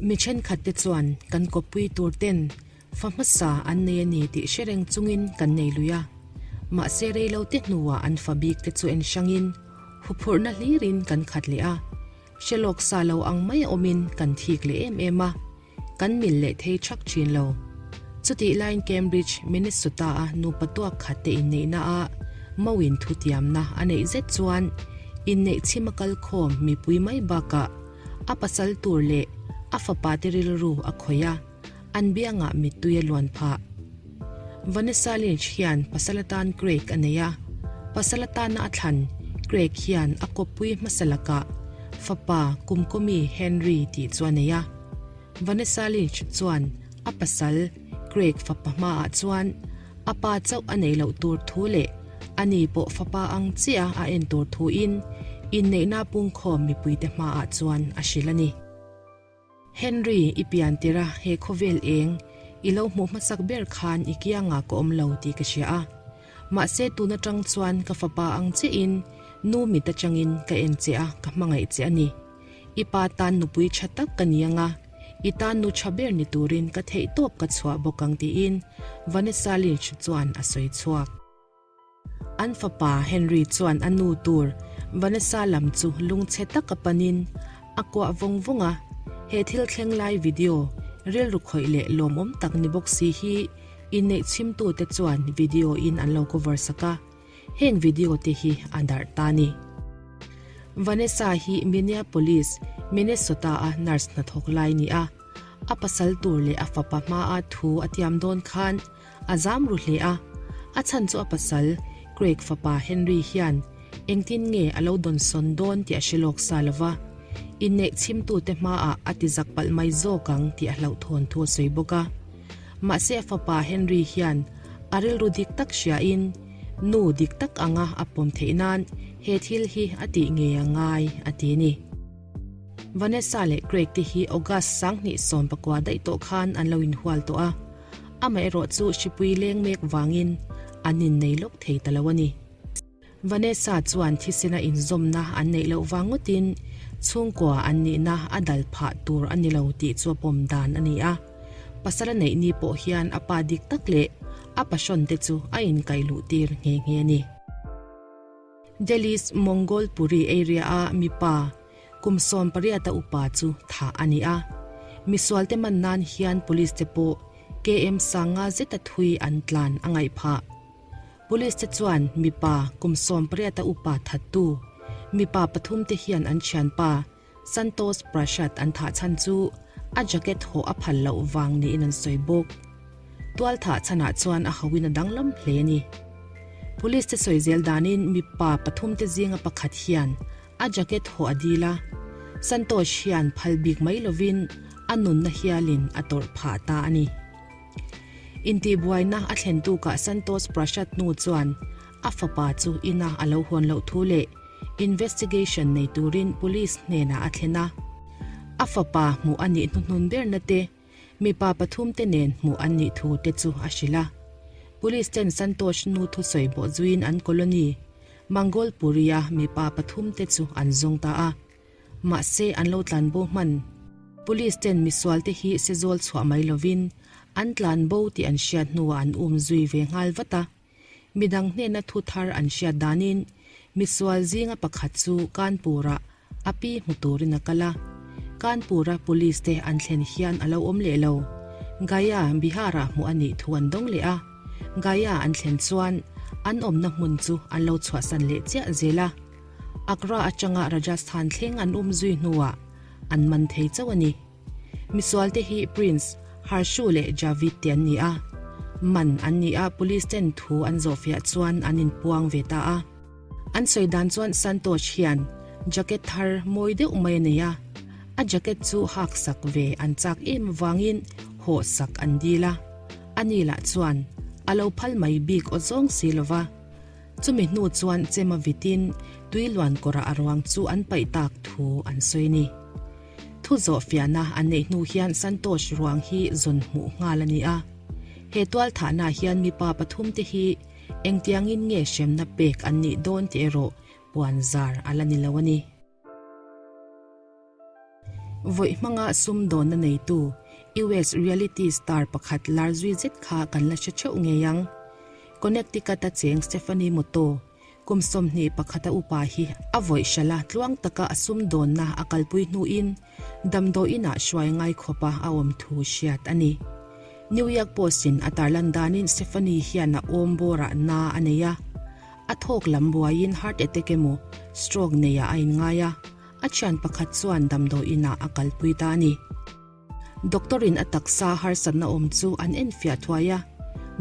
Mi thenkhat te chuan kan kawppui tur ten fa hmasa an nei a ni tih hre reng chungin kan nei lui a. Mahse rei lo te hnuah an fa bik te chu en hrangin huphurhna hlirin kan khat leh a. Hre lawk sa lo ang mai a awmin kan thik leh em em a. Kan mil leh thei thak thin lo. Chutih laiin Cambridge, Minnesota-a nupa tuak khat te inneihna ah Mauin thutiamna a neih zet chuan inneih chhim a kal khawm mipui mai bakah a pasal tur leh a fapa te rilru a khawih a, an biangah mittui a luan phah. Vanessa Lynch hian pasal atan Craig a nei a, pasal atana a thlan Craig hian a kawppui hmasa lakah fapa kumkawmi Henry tih chu a nei a. Vanessa Lynch chuan a pasal Craig fapa hmaah chuan a pa chauh a neih loh tur thu leh ani pawh fapa ang chiah a en tur thuin inneihna pungkhawm mipuite hmaah chuan a hrilh a ni. Henry, i pian tirh a he khawvel eng i lo hmuh hmasak ber khan i kiangah ka awm lo tih ka hria a. Mahse tun atang chuan ka fapa ang chiahin nu mit atangin ka en che a, ka hmangaih che a ni. I pa tan nupui tha tak ka ni anga, i tan nu tha ber ni turin ka theihtawp ka chhuah bawk ang tiin Vanessa Lynch chuan a sawi chhuak. An fapa Henry chuan a nu tur Vanessa lam chu lungchhe taka panin a kuah vawng vawng a, he thil thleng lai video rilru khawih leh lawmawm tak ni bawk si hi inneih chhimtute chuan video in an lo cover sak a, heng video te hi a darh ta a ni. Vanessa hi Minneapolis, Minnesota a nurse hnathawk lai ni a, a pasal tur leh a fapa hmaa thu a tiam dawn khan A zam ru hle a, a chhan chu a pasal, Craig fapa Henry hian engtin nge a lo dawnsawn dawn tih a hre lawk sa lo va, inneih chhimtute hmaah a ti zak palh mai zawk ang tih a hlauhthawn thu a sawi bawk a. Mahse a fapa Henry hian a rilru dik tak hriain nu dik tak anga a pawm theih nan he thil hi a tih ngei a ngai a ti a ni. Vanessa leh Craig te hi August 2019 daih tawh khan an lo inhual tawh a. Amaherawh chu hripui leng mek vangin an innei lawk thei ta lo a ni. Vanessa chuan thisena inzawmna an neih loh vang ngawtin chhungkua an nihna a dal phah tur a ni lo tih chu a pawm dan a ni a. Pasal a neih ni pawh hian a pa dik tak leh a pahrawn te chu a inkaih luh tir nghe nghe a ni. Delhi's Mongolpuri area-a mipa kum 18 a upa chu thah a ni a. Misualte man nan hian police te pawh KM sanga zeta thui an tlan a ngaih phah. Police te chuan mipa kum 18 a upa thattu mipa pathum te hian an thianpa Santosh Prasad an thah chhan chu a jacket hawh a phal loh vang niin an sawi bawk. Tual thah chhanah chuan a hauin a danglam hle a ni. Police te sawi zel danin mipa pathum te zinga pakhat hian a jacket hawh a dil a, Santosh hian phal bik mai lovin a nunna hialin a tawrh phah ta a ni. Intihbuaina a thlen tukah Santosh Prasad hnu chuan a fapa chu ina a lo hawn loh thu leh Investigation nei turin police hnenah a thlen a. A fapa hmuh a nih hnuhnun berna te, mipa pathum te nen hmuh an nih thu te chu a hrilh a. Police ten Santosh nu thusawi bawh zuiin an colony, Mangolpuri-a mipa pathum te chu an zawng ta a. Mahse an lo tlanbo hman. Police ten misual te hi sezawl chhuah mai lovin an tlanbo tih an hriat hnuah an um zui ve nghal vat a. Midang hnena thu thar an hriat danin misual zinga pakhat chu Kanpur-ah a pi hmu turin a kal a. Kanpur-a police te an thlen hian a lo awm leh lo. Gaya, Bihar-ah hmuh a nih thu an dawng leh a. Gaya an thlen chuan an awmna hmun chu an lo chhuahsan leh chiah zel a. Agra atanga Rajasthan thleng an um zui hnuah an man thei chauh a ni. Misualte hi Prince, Harshu leh Javid te an ni a. Man an ni a, police ten thu an zawhfiah chuan an inpuang ve ta a. An sawi dan chuan Santosh hian jacket thar mawi deuh mai a nei a, a jacket chu hak sak ve an chak em avangin hawh sak an dil a. Ani lah chuan a lo phal mai bik aw zawng si lova. Chumi hnu chuan chema vitin tui luan kawrah a ruang chu an paih tak thu an sawi a ni. Thu zawhfiahna an neih hnu hian Santosh ruang hi zawn hmuh nghal a ni a. He tualthahnaah hian mipa pathum te hi engtiangin nge hremna pek an nih dawn tih erawh puan zar a la ni lo a ni. Vawi hmanga sumdawnna neitu US reality star pakhat lar zui zet kha kan la hre theuh ngei ang. Connecticut-a cheng Stephanie Moto, kum 21 a upa hi a vawi hralh a, tluang taka a sumdawnna a kalpui hnuin damdawiinah hruai ngai khawpa a awm thu hriat a ni. New York Post-in a tarlan danin Stephanie hian a awm bawrah na a nei a, a thawk lam buaiin heart attack emaw stroke neiah a inngai a, a thian pakhat chuan damdawiinah a kalpui ta a ni. Doctor-in a taksa harsatna awm chu an enfiah thuai a,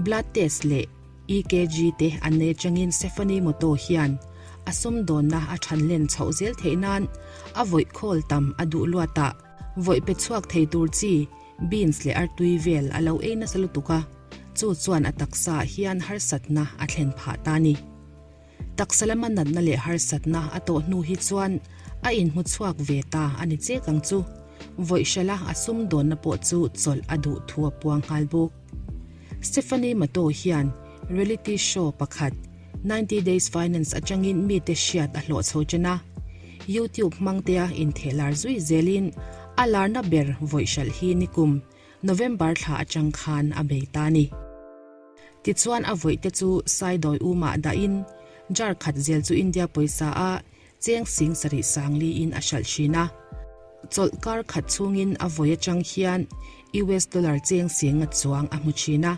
blood test leh EKG te an nei atangin Stephanie Moto hian a sumdawnna a than len chhoh zel theih nan a vawih khawl tam a duh luatah vawih pe chhuak thei tur chi beans leh artui vel a lo ei nasa lutuk a, chu chuan a taksaah hian harsatna a thlen phah ta a ni. Taksa lama natna leh harsatna a tawh hnu hi chuan a inhmu chhuak ve ta a ni chek ang chu. Vawi hrela a sumdawnna pawh chu chawlh a duh thu a puang nghal bawk. Stephanie Matto hian reality show pakhat 90 Days Finance atangin mite hriat a hlawh chho chen a. YouTube hmangtea intheh lar zui zelin a larna ber vawi hralh hi nikum November thla atang khan a bei ta a ni. Tichuan a vawih te chu Saidawi umah dahin jar khat zel chu India pawisa a cheng sing sarih sang liin a hralh thin a. Chawlh kar khat chhungin a vawi atang hian US dollar cheng sing a chuang a hmu thin a,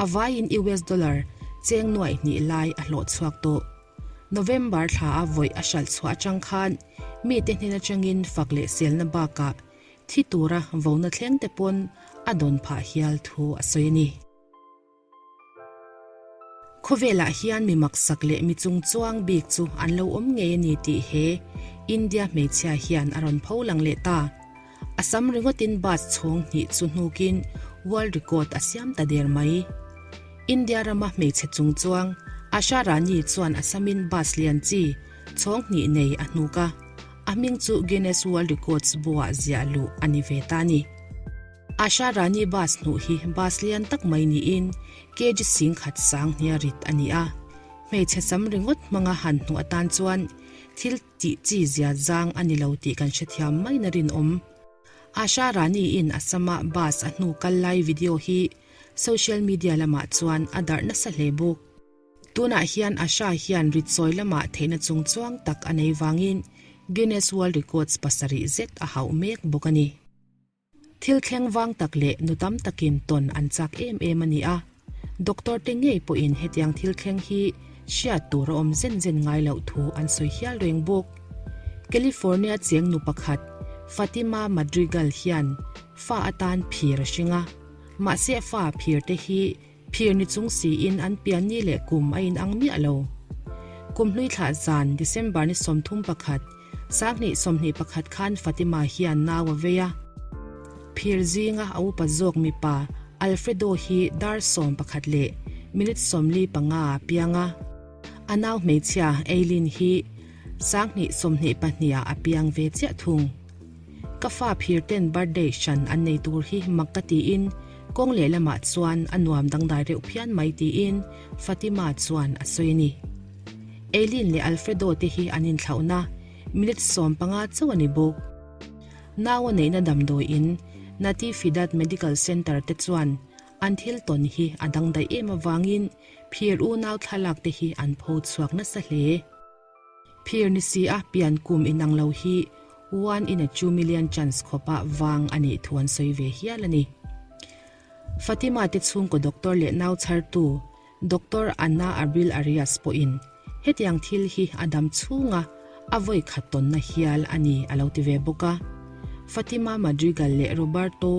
a vaiin US dollar cheng nuaih hnih lai a hlawh chhuak tawh. November thla a vawih a hralh chhuah atang khan mite hnen atangin fak leh selna bakah thi tura vona thleng te pawn a dawn phah hial thu a sawi a ni. Khawvelah hian mi maksak leh mi chungchuang bik chu an lo awm ngei a ni tih he India hmeichhia hian a rawn pho lang leh ta. A sam ringawtin bus chhawng hnih chu hnukin world record a siam ta der mai. India rama hmeichhe chungchuang Asha Rani chuan a samin bus lian chi chhawng hnih nei a hnuk a, a hming chu Guinness World Records buah ziah luh a ni ve ta a ni. Asha Rani bus hnuh hi bus lian tak mai niin kg 10,000 sang hnia rit a ni a. Hmeichhe sam ringawt hmanga han hnuh atan chuan thil tih chi zia zang a ni lo tih kan hrethiam mai na rinawm. Asha Rani in a sama bus a hnu kal lai video hi social media lamah chuan a darh nasa hle bawk. Tunah hian Asha hian ritsawi lamah theihna chungchuang tak a nei vangin Guinness World Records pasarih zet a hauh mek bawk a ni. Thil thleng vang tak leh nu tam takin tawn an chak em em a ni a, doctor te ngei pawhin hetiang thil thleng hi hriat tur a awm zen zen ngai loh thu an sawi hial reng bawk. California cheng nu pakhat Fatima Madrigal hian fa atan phir a hring a, mahse fa phir te hi Phir ni chung siin an pian ni leh kum a inang miah lo. Kum hlui thlah zan December ni 31, 2021 khan Fatima hian nau a vei a. Phir zinga a upa zawk mipa Alfredo hi dar 11 leh minute 45 a piang a. A nau hmeichhia Eileen hi 2022 ah a piang ve chiah thung. Ka fa phir ten birthday hran an nei tur hi mak ka tiin kawng lehlamah chuan a nuam dangdai reuh phian mai tiin Fatima chuan a sawi a ni. Eileen leh Alfredo te hi an inthlauhna minute 15 chauh a ni bawk. Nau a neihna damdawi in Natividad Medical Center te chuan an thil tawn hi a dangdaih em avangin phir unau thlalak te hi an pho chhuak nasa hle. Phir ni si a pian kum inang lo hi one in a two million chance khawpa vang a nih thu an sawi ve hial a ni. Fatima te chhungkaw doctor leh nau chhartu Doctor Ana Abril Arias pawhin hetiang thil hi a dam chhunga a vawi khat tawnna hial a ni a lo ti ve bawk a. Fatima Madrigal leh Roberto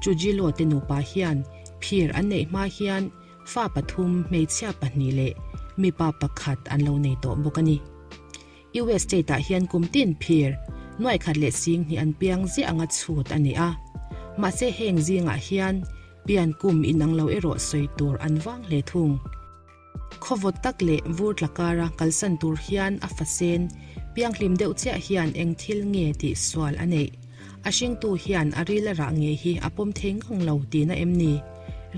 Trujillo te nupa hian phir an neih hma hian Fa pathum, hmeichhia pahnih leh mipa pakhat an lo nei tawh bawk a ni. US state ah hian kum tin phir, nuaih khat leh sing hnih an piang ziah anga chhut a ni a. Mahse heng zingah hian pian kum inang lo erawh sawi tur an vang hle thung. Khawvawt tak leh vur tla kara kalsan tur hian a fasen pianghlim deuh chiah hian eng thil nge tih sual a neih. A hringtu hian a ril a rah ngei hi a pawm thei ngang lo tihna em ni?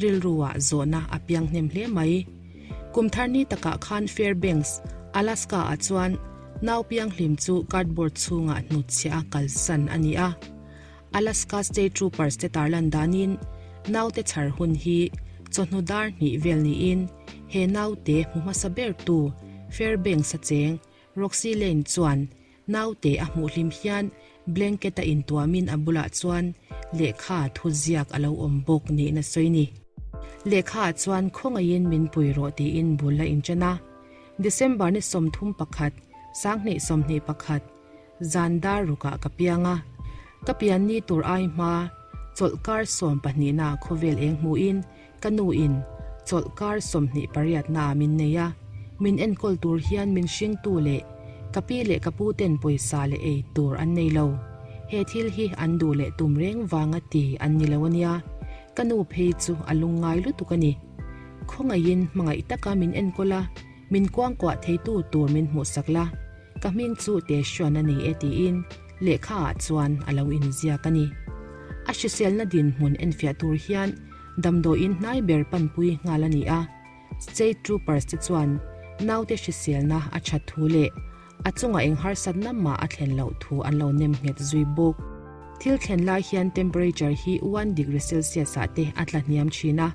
Rilruah zawhna a piang hnem hle mai. Kum thar ni takah khan Fairbanks, Alaska-ah chuan nau pianghlim chu cardboard chhungah hnutchhiah a kalsan a ni a. Alaska State Troopers te tarlan danin naute chhar hun hi chawhnu dar hnih vel niin he naute hmu hmasa bertu Fairbanks a cheng Roxy Lane chuan naute a hmuh hlim hian blanket a intuamin a bulah chuan lehkha thu ziak a lo awm bawk niin a sawi ni. Lehkha ah chuan khawngaihin min pui rawh tiin bul a inṭan a. December ni 31, 2021, zan dar rukah ka piang a. Ka pian ni tur ai hma chawlhkar sawmpahnihna khawvel eng hmuhin Ka nu in chawlhkar 28 na min nei a, min enkawl tur hian min hringtu leh ka pi leh ka pu ten pawisa leh ei tur an nei lo. He thil hi an duh leh tum reng vanga ti an ni lo ania, ka nu phei chu a lungngai lutuk a ni. Khawngaihin hmangaih taka min enkawl a, min kuangkuah theitu tur min hmuhsak la, ka hming chu Teshon a ni e tiin lehkha ah chuan a lo inziak a ni. A hriselna dinhmun enfiah tur hian Damdawiin hnai ber panpui nghal a ni a, State Troopers te chuan naute hriselna a that thu leh a chungah eng harsatna mah a thlen loh thu an lo nem nghet zui bawk. Thil thlen lai hian temperature hi one degree Celsius ah te a tla hniam thin a,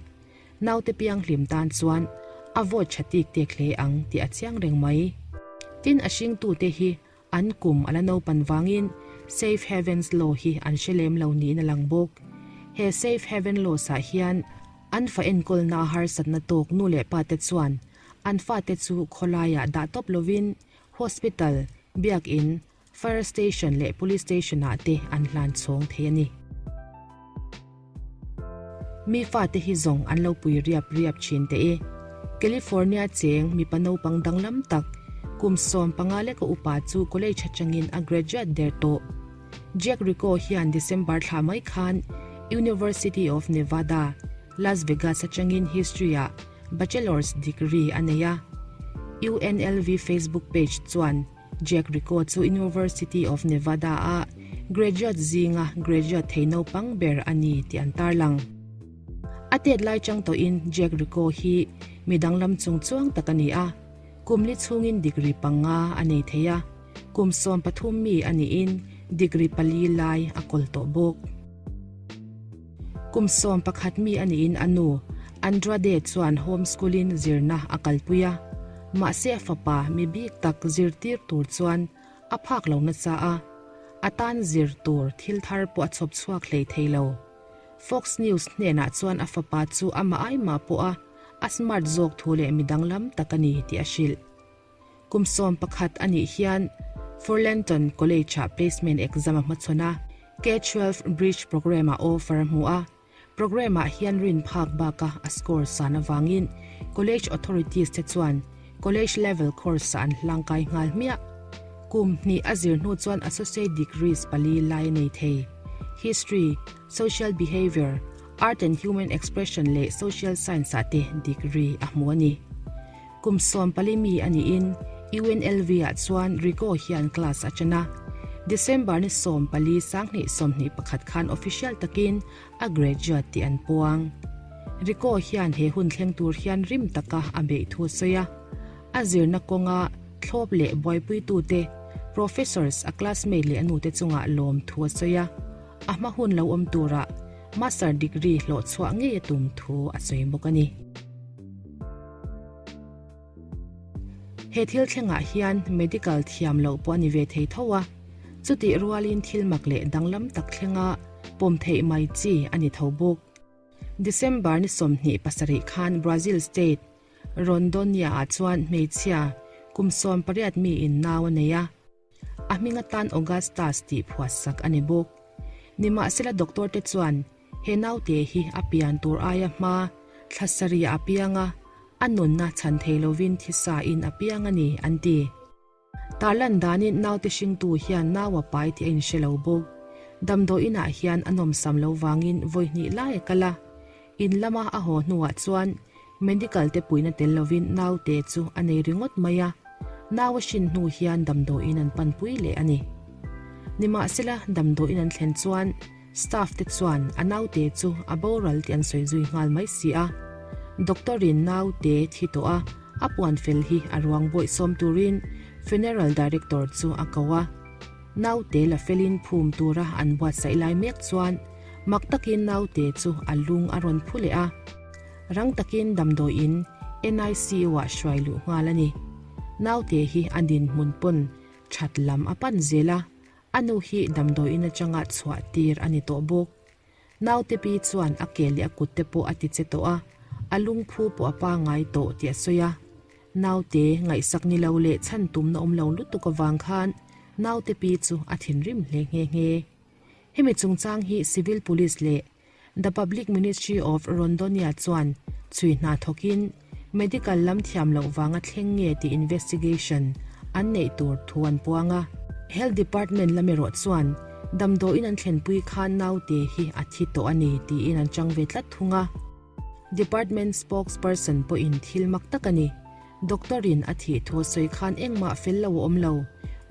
naute pianghlim tan chuan a vawt tha tik tek hle ang tih a chiang reng mai. Tin, a hringtute hi An kum a la naupan vangin Safe Havens Law hi an hre lem lo niin a lang bawk. He Safe Haven Laws ah hian an fa enkawlna harsatna tawk nu leh pa te chuan an fate chu khawlaiah dah tawp lovin Hospital, Biakin, Fire Station leh Police Station ah te an hlan chhawng thei a ni. Mi fate hi zawng an lo pui riap riap thin teh e. California cheng mipa naupang danglam tak, kum 15 leka upa chu college atangin a graduate der tawh. Jack Rico hian December thla mai khan University of Nevada, Las Vegas atangin History-ah Bachelor's degree a nei a. UNLV Facebook page chuan Jack Rico chu University of Nevada-a graduate zinga graduate thei naupang ber a ni tih an tarlang. A tet lai chang tawhin Jack Rico hi mi danglam chung chuang tak a ni a, kum li chhungin degree panga a nei thei a, kum 13 mi a niin degree pali lai a kawl tawh bawk. Kum 11 mi a niin a nu, Andrade chuan home school-in zirna a kalpui a, mahse a fapa mi bik tak zirtir tur chuan a phak lo nasa a, a tan zir tur thil thar pawh a chhawp chhuak hlei thei lo. Fox News hnenah chuan a fapa chu amah aimah pawha a smart zawk thu leh mi danglam tak a ni tih a hrilh. Kum 11 a nih hian Furlanton College-ah placement exam a hmachhawn a, K-twelve Bridge Programme-ah offer a hmu a. Programme-ah hian rin phak baka a score san avangin college authorities te chuan college level course-ah an hlangkai nghal hmiah. Kum hnih a zir hnu chuan associate degrees pali lai a nei thei. History, Social Behaviour, Art and Human Expression leh Social Science-ah te degree a hmu a ni. Kum 14 mi a niin UNLV ah chuan Rico hian class a ṭan a. December ni 14 2021 khan official takin a graduate tih an puang. Rico hian he hun thleng tur hian rim taka a beih thu a sawi a. A zirna kawnga thlawp leh buaipuitute, professors, a classmate leh a nute chungah lawm thu a sawi a. A hma hun lo awm turah master degree hlawh chhuah ngei a tum thu a sawi bawk a ni. He thil thlengah hian medical thiam loh pawh a ni ve thei tho a, chutih rualin thil mak leh danglam tak thlenga pawm theih mai chi a ni tho bawk. December ni 27 khan Brazil state Rondonia-ah chuan hmeichhia kum 18 miin nau a nei a. A hming atan Augustus tih phuahsak a ni bawk. Nimahsela doctor te chuan he naute hi a pian tur aia hma thla sarih a piang a, a nunna chhan thei lovin thisa in a piang a ni an ti. Tarlan danin naute hringtu hian nau a pai tih a inhre lo bawk. Damdawiinah hian a nawmsam lo vangin vawi hnih lai a kal a. In lama a haw hnuah chuan medical te puihna tel lovin naute chu a nei ringawt mai a, nau a hrin hnu hian damdawiin an panpui leh a ni. Nimahsela damdawiin an thlen chuan staff te chuan a naute chu a boral tih an sawi zui nghal mai si a. Doctor in naute thi tawh a, a puan fel hi a ruang bawih sawm turin funeral director chu a ko a. Naute la felin phum tura an buatsaih lai mek chuan mak takin naute chu a lung a rawn phu leh a. Rang takin damdawiin NICU-ah hruai luh nghal a ni. Naute hi a dinhmun pawn that lam a pan zel a, a nu hi damdawiin atanga chhuah tir a ni tawh bawk. Naute pi chuan a ke leh a kut te pawh a ti che tawh a, a lungphu pawh a pangai tawh tih a sawi a. Naute ngaihsak ni lo leh chhan tumna awm lo lutuk avang khan naute pi chu a thinrim hle nghe nghe. Hemi chungchang hi Civil Police leh The Public Ministry of Rondonia chuan chhui hna thawkin Medical lam thiam loh vanga thleng nge tih investigation an neih tur thu an puang a. Health Department lam erawh chuan damdawiin an thlenpui khan naute hi a thi tawh a ni tiin an chang ve tlat thung a. Department spokesperson pawhin thil mak tak a ni. Doctor in a thih thu a sawi khan engmah fel lo a awm lo.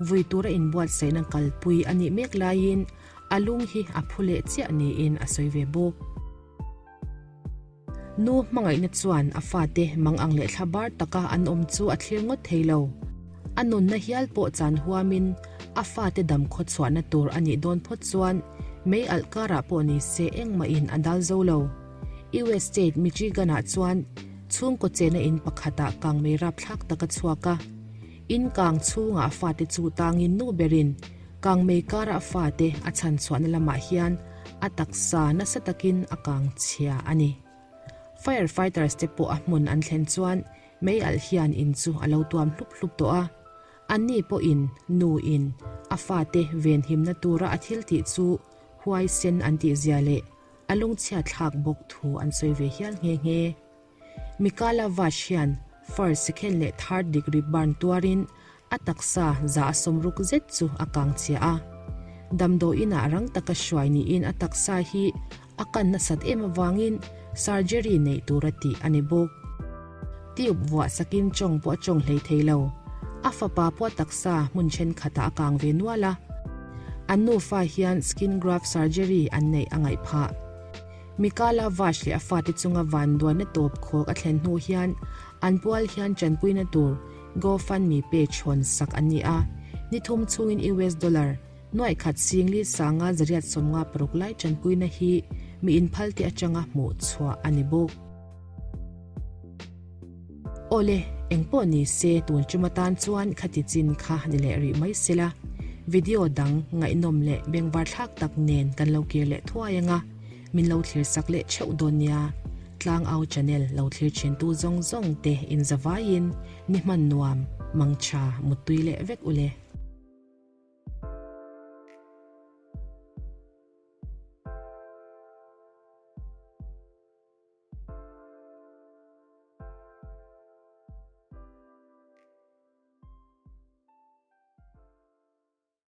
Vui tura inbuatsaihna kalpui a nih mek laiin a lung hi a phu leh chiah niin a sawi ve bawk. Nu hmangaihna chuan a fate mang ang leh thla bar taka an awm chu a thlir ngawt thei lo. A nunna hial pawh chan huamin a fate dam khaw chhuahna tur a nih dawn phawt chuan mei alh karah pawh ni se engmahin a dal zo lo. US state Michigan-ah chuan chhungkaw chena in pakhatah kangmei rapthlak tak a chhuak a. In kang chhungah a fate chu tangin nu berin kangmei karah a fate a chhan chhuahna lamah hian a taksa nasa takin a kang chhia a ni. Fire fighters te pawh a hmun an thlen chuan mei alh hian in chu a lo tuam hlup hlup tawh a. Anni pawhin nu in a fate venhimna tura a thil tih chu huaisen an tih zia leh a lungchhiat thlak bawk thu an sawi ve hial nghe nghe. Mikala Vash hian first, second leh third degree burn tuarin a taksa za a sawmruk zet chu a kang chhia a. Damdawiinah rang taka hruai niin a taksa hi a kan nasat em avangin surgery neih tura tih a ni bawk. Tube vuah sakin chawng pawh a chawng hlei thei lo. A fapa pawh a taksa hmun thenkhatah a kang ve nual a. An nufa hian skin graft surgery an neih a ngaih phah. Mikala Vash leh a fate chunga vanduaina tawp khawk a thlen hnu hian an pual hian tanpuina tur GoFundMe page hawn sak an ni a. Ni thum chhungin US dollar nuaih khat singli sanga zariat 56 lai tanpuina hi mi inphalte atanga hmuh chhuah a ni bawk. Awle, engpawh ni se tun tum atan chuan khati chin kha ni leh rih mai sela, video dang ngaihnawm leh bengvar thlak tak nen kan lo kir leh thuai anga, min lo thlir sak leh theuh dawn nia. Tlangau channel lo thlir thin tu zawng zawng te in zavaiin ni hman nuam, mangtha, muttui leh vek ule.